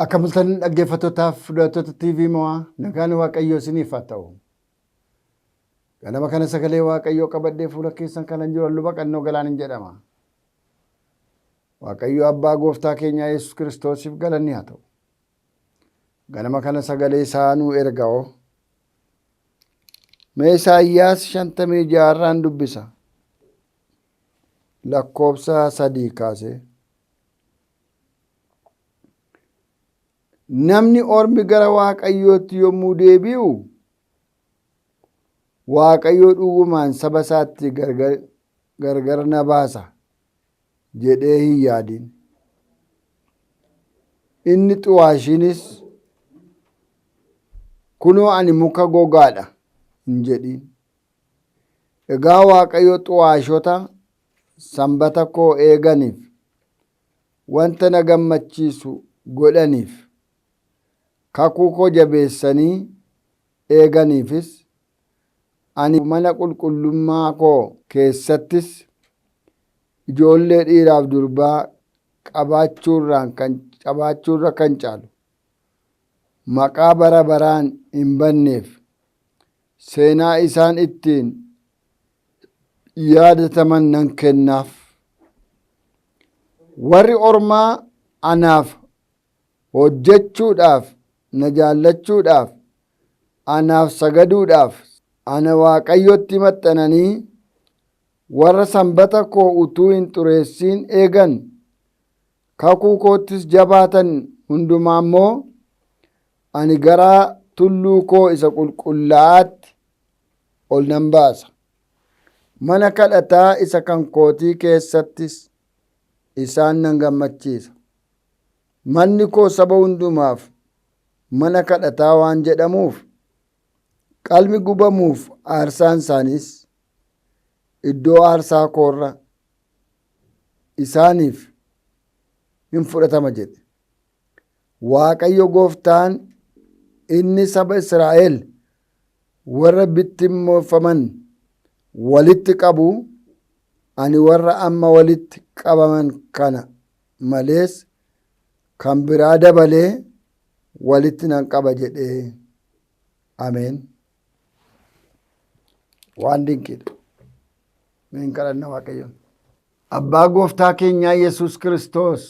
Akka bultan dhaggeeffattootaaf fudhattoota TV Mo'aa nagaan Waaqayyoo isiniif haa ta'u. Ganama kana sagalee Waaqayyoo qabadhee fuula keessan kanan jiru Luba Qannoo Galaanin jedhama. Waaqayyo Abbaa Gooftaa keenyaa Yesuus Kiristoosiif galanni haa ta'u. Ganama kana sagalee isaa nuu erga'oo. Mee Isaayyaas 56 irraan dubbisa. Lakkoobsa 3 kaasee. Namni ormi gara Waaqayyootti yommuu deebi'u, Waaqayyo dhugumaan saba isaatti gargar na baasa jedhee hin yaadin. Inni xuwaashiinis, Kunoo ani muka gogaadha hin jedhin. Egaa Waaqayyo xuwaashota sanbata koo eeganiif wanta na gammachiisu godhaniif, kakuu koo jabeessanii eeganiifis, ani mana qulqullummaa koo keessattis ijoollee dhiiraaf durbaa qabaachuurra kan caalu maqaa bara baraan hin banneef seenaa isaan ittiin yaadataman nan kennaaf. Warri ormaa anaaf hojjechuudhaaf, na jaallachuudhaaf, anaaf sagaduudhaaf, ana Waaqayyotti maxxananii warra sanbata koo utuu hin xureessiin eegan, kakuu koottis jabaatan hundumaa immoo ani gara tulluu koo isa qulqullaa'aatti ol nan baasa. Mana kadhataa isa kan kootii keessattis isaan nan gammachiisa. Manni koo saba hundumaaf mana kadhataa waan jedhamuuf, qalmi gubamuuf aarsaan isaaniis iddoo aarsaa koorra isaaniif hin fudhatama jedhe. Waaqayyo gooftaan inni saba Israa'el warra bittimmooffaman walitti qabu, ani warra amma walitti qabaman kana malees kan biraa dabalee walitti nan qaba jedhee. Ameen. Waan dinqiidha. Mee kadhanna Waaqayyoon. Abbaa gooftaa keenyaa Yesuus Kiristoos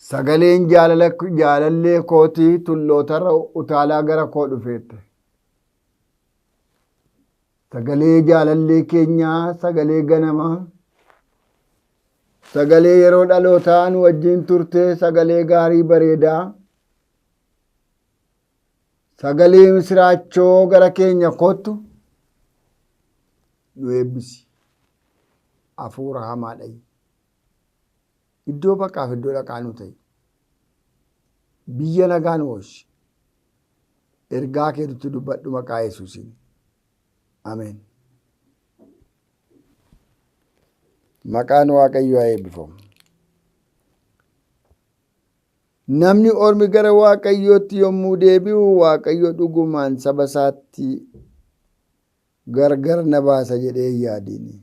sagaleen jaalala jaalallee kootii tullootarra utaalaa gara koo dhufeette. Sagalee jaalallee keenyaa sagalee ganamaa sagalee yeroo dhalootaa nu wajjin turte sagalee gaarii bareedaa sagalee misiraachoo gara keenya kottu nu eebbisi. Hafuura hamaa dha'i. Iddoo baqaaf iddoo dhaqaa nu ta'i. Biyya nagaa nu oolchi. Ergaa kee nutti dubbadhu maqaa Yesuusiin. Ameen. Maqaan Waaqayyoo haa eebbifamu. Namni ormi gara Waaqayyootti yommuu deebi'u Waaqayyo dhugumaan saba isaatti gargar na baasa jedhee hin yaadini.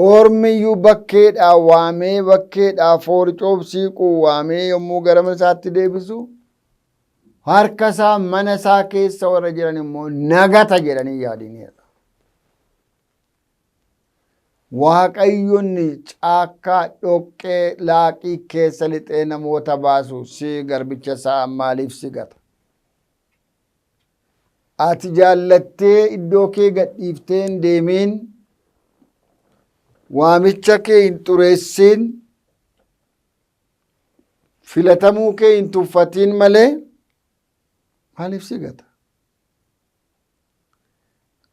Ormiyyuu bakkeedhaa waamee bakkeedhaa foorcoof siiquu waamee yommuu gara mana isaatti deebisu harka isaa mana isaa keessa warra jiran immoo nagata jedhanii yaadiniidha. Waaqayyonni caakkaa dhoqqee laaqii keessa lixee namoota baasu si garbicha isaa maaliif si gata? Ati jaallattee iddoo kee gadhiiftee hin deemiin, waamicha kee hin xureessiin, filatamuu kee hin tuffatiin malee maaliif si gata?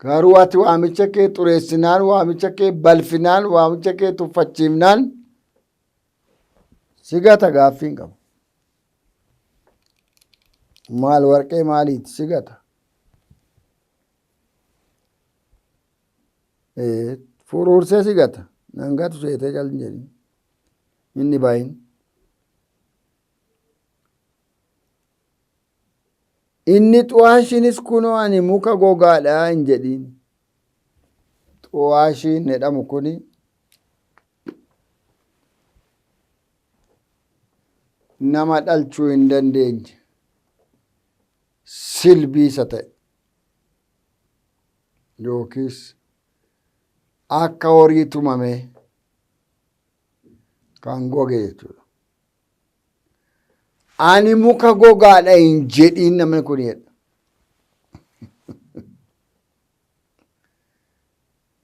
Garuu ati waamicha kee xureessinaan, waamicha kee balfinaan, waamicha kee tuffachiifnaan si gata gaaffii hin qabu. Maal warqee maaliiti si gata? Furuursee si gata. Nan gatu seetee cal hin jedhin. Inni bahin. Inni xu'aashiinis kunoo ani muka gogaadha hin jedhin. Xu'aashiin jedhamu kuni nama dhalchuu hin dandeenye silbiisa ta'e yookiis akka horii tumame kan goge jechuudha. Ani muka gogaadha hin jedhiin namni kun jedha.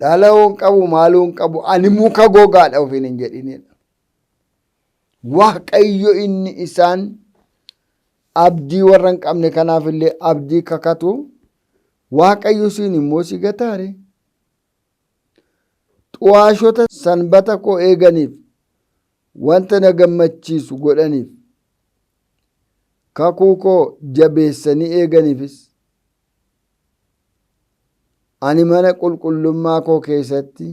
Dhala hin qabu maaluu hin qabu ani muka gogaadha ofiin hin jedhinidha. Waaqayyo inni isaan abdii warra hin qabne kanaaf illee abdii kakatu Waaqayyo siin immoo si gataare. Xu'aashota sanbata koo eeganiif wanta na gammachiisu godhaniif kakuu koo jabeessanii eeganiifis ani mana qulqullummaa koo keessatti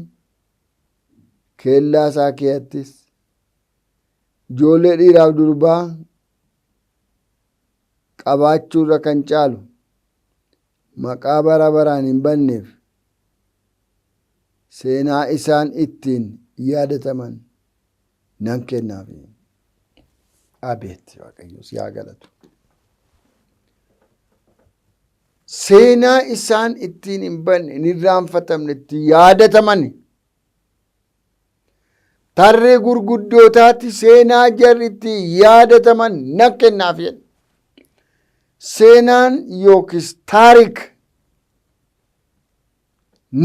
kellaa isaa keeyattis ijoollee dhiiraaf durbaa qabaachuurra kan caalu maqaa bara baraan hin banneef seenaa isaan ittiin yaadataman nan kennaaf. Abeet Waaqayyo si haa galatu. Seenaa isaan ittiin hin banne hin irraanfatamne ittiin yaadataman tarree gurguddootaatti seenaa jarri ittiin yaadataman nan kennaaf jedhe. Seenaan yookiis taarik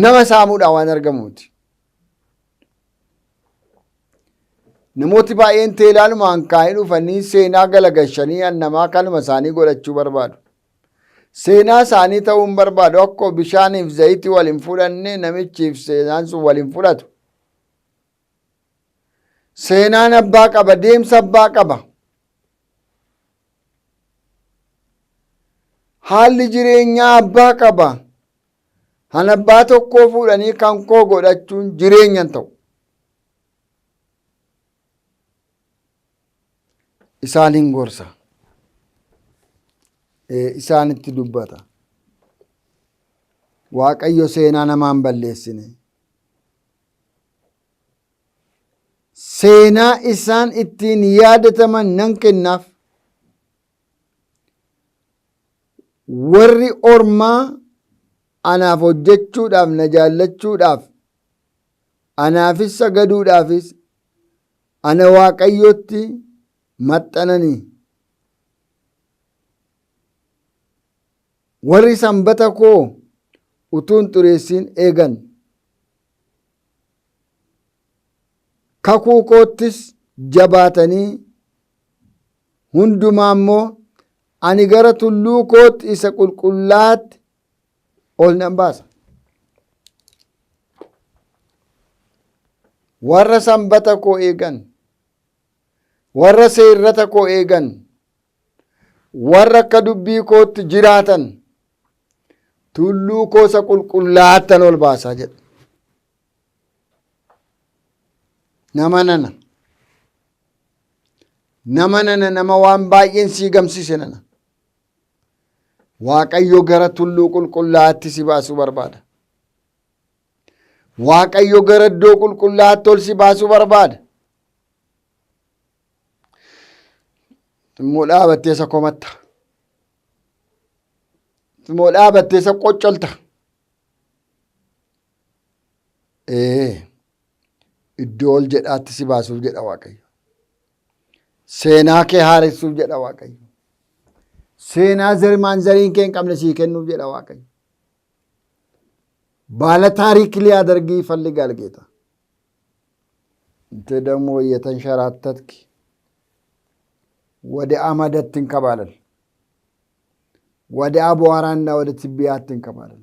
nama saamuudhaan waan argamuuti. Namooti baay'een teelaalumaan kaa'ee dhufanii seenaa galagashanii namaa kanuma isaanii godhachuu barbaadu. Seenaa isaanii ta'uu hin barbaadu. Akkuma bishaaniif zayitii wal hin fudhanne namichiif seenaan sun wal hin fudhatu. Seenaan abbaa qaba, deemsa abbaa qaba. Haalli jireenyaa abbaa qaba. Han abbaa tokkoo fuudhanii kan koo godhachuun jireenya hin ta'u. Isaaniin gorsa. Isaanitti dubbata. Waaqayyo seenaa namaan balleessine. Seenaa isaan ittiin yaadataman nan kennaaf. Warri ormaa anaaf hojjechuudhaaf na jaallachuudhaaf anaafis sagaduudhaafis ana Waaqayyotti maxxananii. Warri sanbata koo utuu hin xureessin eegan kakuu koottis jabaatanii hundumaa immoo ani gara tulluu kootti isa qulqullaa'aatti ol nan baasa. Warra sanbata koo eegan, warra seerrata koo eegan, warra akka dubbii kootti jiraatan tulluu koo isa qulqullaa'aattan ol baasaa jedha. Nama nana. Nama nana nama waan baay'een sii gamsiise nana. Waaqayyo gara tulluu qulqullaa'aatti si baasuu barbaada. Waaqayyo gara iddoo qulqullaa'aatti ol si baasuu barbaada. Immoo dhaabattee isa komatta. Immoo dhaabattee isa qoccolta. Ee iddoo ol jedhaatti si baasuuf jedha Waaqayyo. Seenaa kee haaressuuf jedha Waaqayyo. Seenaa zermaan zariin kee hin qabne sii kennuuf jedha Waaqayyo. ባለ ታሪክ ሊያደርግ ይፈልጋል ጌታ። አንተ ደግሞ እየተንሸራተትክ ወደ አመድ አትንከባለል፣ ወደ አቧራና ወደ ትቢያ አትንከባለል።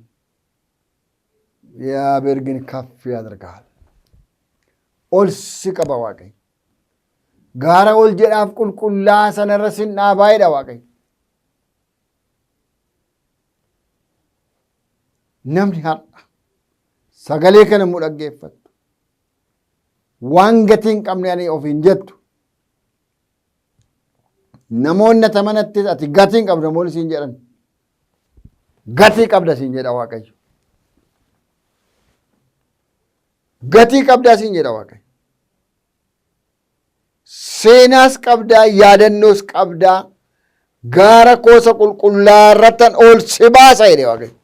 እግዚአብሔር ግን ከፍ ያደርግሃል። Ol si qaba Waaqayyo. Gaara ol jedhaaf qulqullaa sanarra sin dhaabaa jedha Waaqayyo. Namni har'a sagalee kana immoo dhaggeeffattu waan gatii hin qabne ani ofiin jettu namoonni ati manatti ati gatii hin qabdu namoonni siin jedhan Gatii qabda siin jedha Waaqayyo. Gatii qabdaa siin jedha Waaqayyo. Seenaas qabdaa, yaadannoos qabdaa, gaara koosa qulqullaa irrattan ol si baasa jedhe Waaqayyo.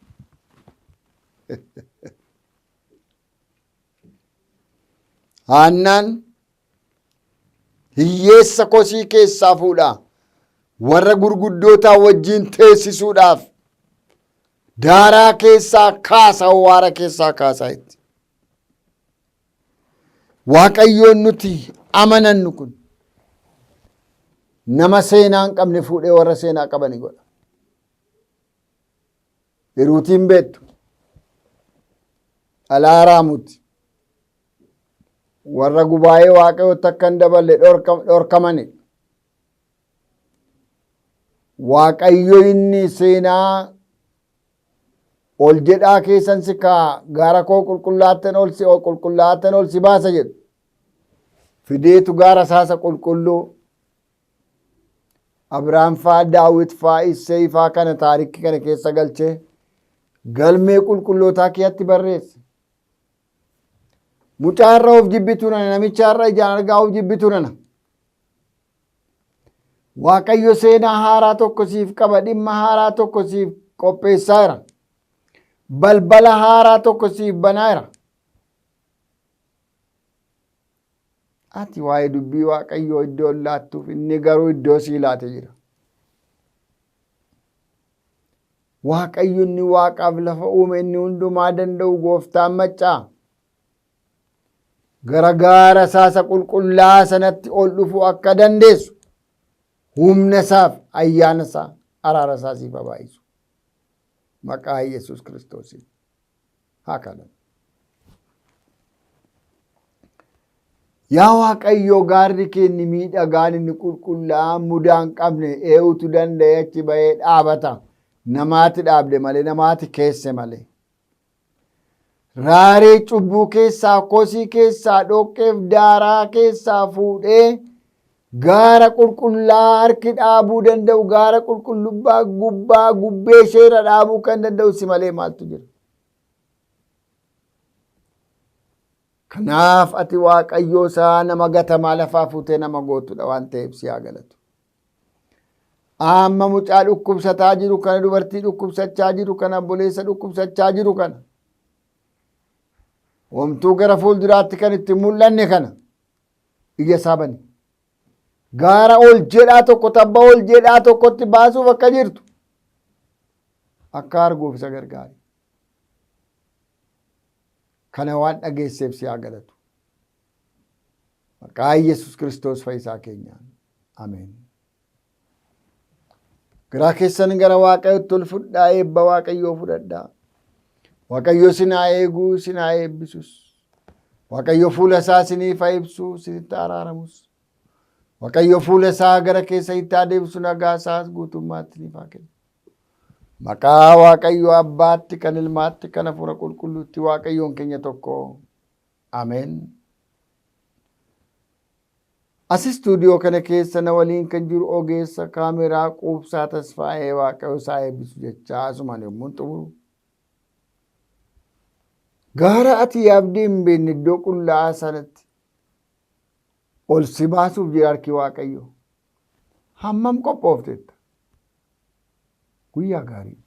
Haannaan hiyyeessa kosii keessaa fuudhaa warra gurguddootaa wajjin teessisuudhaaf daaraa keessaa kaasa, awwaara keessaa kaasaa itti. Waaqayyoon nuti amanannu kun nama seenaa hin qabne fuudhee warra seenaa qabani godha. Hiruutiin beektu dhalaa raamuti. Warra gubaa'ee Waaqayyootti akka hin daballe dhorkamani. Waaqayyo inni seenaa ol jedhaa keessan si kaa gaara koo qulqullaattan ol si qulqullaattan ol si baasa jedhu. Fideetu gaara isaasa qulqulluu Abrahaam faa Daawit faa Isseey faa kana taarikii kana keessa galchee galmee qulqullootaa keessatti barreesse. Mucaa irra of jibbitu nana, namicha irra ijaan argaa of jibbitu nana. Waaqayyo seenaa haaraa tokko siif qaba, dhimma haaraa tokko siif qopheessaa jira. Balbala haaraa tokko siif banaa jira. Ati waa'ee dubbii Waaqayyoo iddoo hin laattuuf, inni garuu iddoo sii laate jira. Waaqayyo inni waaqaaf lafa uume, inni hundumaa danda'u, gooftaan maccaa gara gaara isaa isa qulqullaa'aa sanatti ol dhufuu akka dandeessu humna isaaf ayyaana isaa araara isaa siif haa baay'isu. Maqaa Yesuus Kiristoosiin haa kadhannu. Yaa Waaqayyo, gaarri kee inni miidhagaan, inni qulqullaa'aan mudaa hin qabne, eenyutu danda'ee achi ba'ee dhaabata? Namaati dhaabde malee, namaati keesse malee. Raaree cubbuu keessaa, kosii keessaa, dhoqqeef daaraa keessaa fuudhee gaara qulqullaa'aa harki dhaabuu danda'u, gaara qulqullummaa gubbaa gubbee isheerra dhaabuu kan danda'u si malee maaltu jira? Kanaaf ati Waaqayyoo isaa nama gatamaa lafaa fuutee nama gootudha waan ta'eef si haa galatu. Amma mucaa dhukkubsataa jiru kana, dubartii dhukkubsachaa jiru kana, obboleessa dhukkubsachaa jiru kana, homtuu gara fuulduraatti kan itti mul'anne kana ija isaa bani. Gaara ol jedhaa tokko, tabba ol jedhaa tokkotti baasuuf akka jirtu akka arguuf isa gargaari. Kana waan dhageesseef si haa galatu. Maqaa Yesuus Kiristoos fayyisaa keenyaan. Ameen. Garaa keessan gara Waaqayyootti ol fudhaa, eebba Waaqayyoo fudhadhaa. Waaqayyo isin haa eeguu, isin haa eebbisus. Waaqayyo fuula isaa isiniif haa ibsu, isinitti haa araaramus. Waaqayyo fuula isaa gara keessanitti haa deebisu, nagaa isaas guutummaatti isiniif haa kennu. Maqaa Waaqayyo Abbaatti, kan Ilmaatti, kan Hafuura Qulqulluutti Waaqayyoon keenya tokko. Ameen. As istuudiyoo kana keessa na waliin kan jiru ogeessa kaameraa Quubsaa Tasfaayee, Waaqayyo isaa eebbisu jechaa asumaan yommuun xumuru. Gaara ati yaabdee hin beekne, iddoo qullaa'aa sanatti ol si baasuuf jira harki Waaqayyo. Hammam qophoofteetta? Guyyaa gaarii.